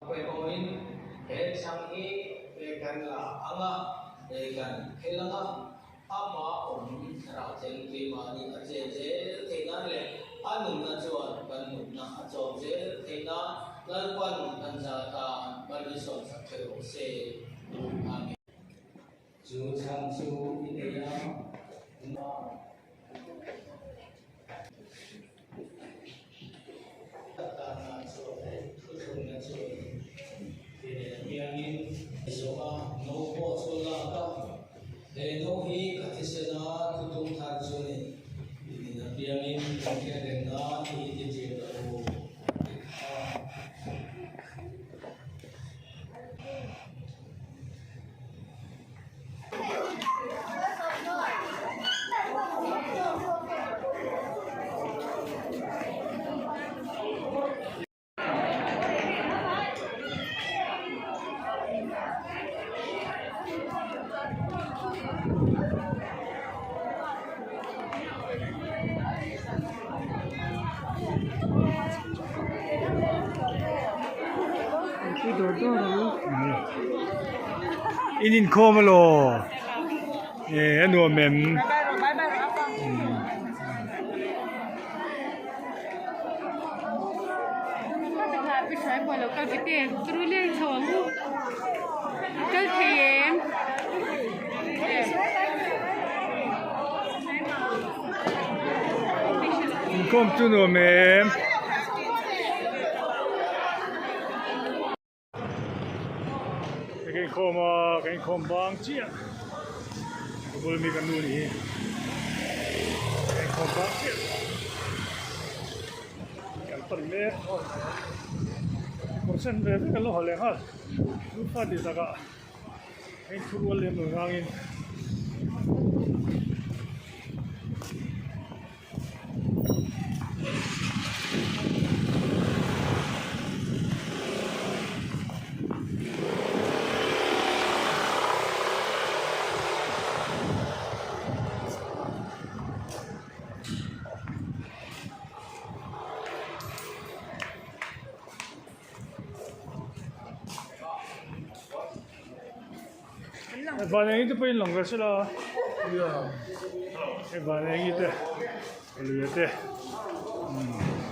Pawimawhin he chhang hi kan la ang a, kan phel ang a, amah awm thlarau thleng keimahni a chen zel theih nan leh a nunna chuan kan nunna a chawm zel theih nan Lalpan kan za tan malsawm sak theuh rawh se. Amen. Chu chhang chu i nei a. In inkhawm alaw eh a nuam em inkhawm chu nuam em. Ka inkhawm a, ka inkhawm bang chiah ka bul mi ka nu nih hi ka inkhawm bang chiah kan pan mek percent ve vek an lo ha leh nghal nufa tih takah a inthu rual lem lo nangin. Van eng te pawhin lang ve sela hei van eng te lui te umm.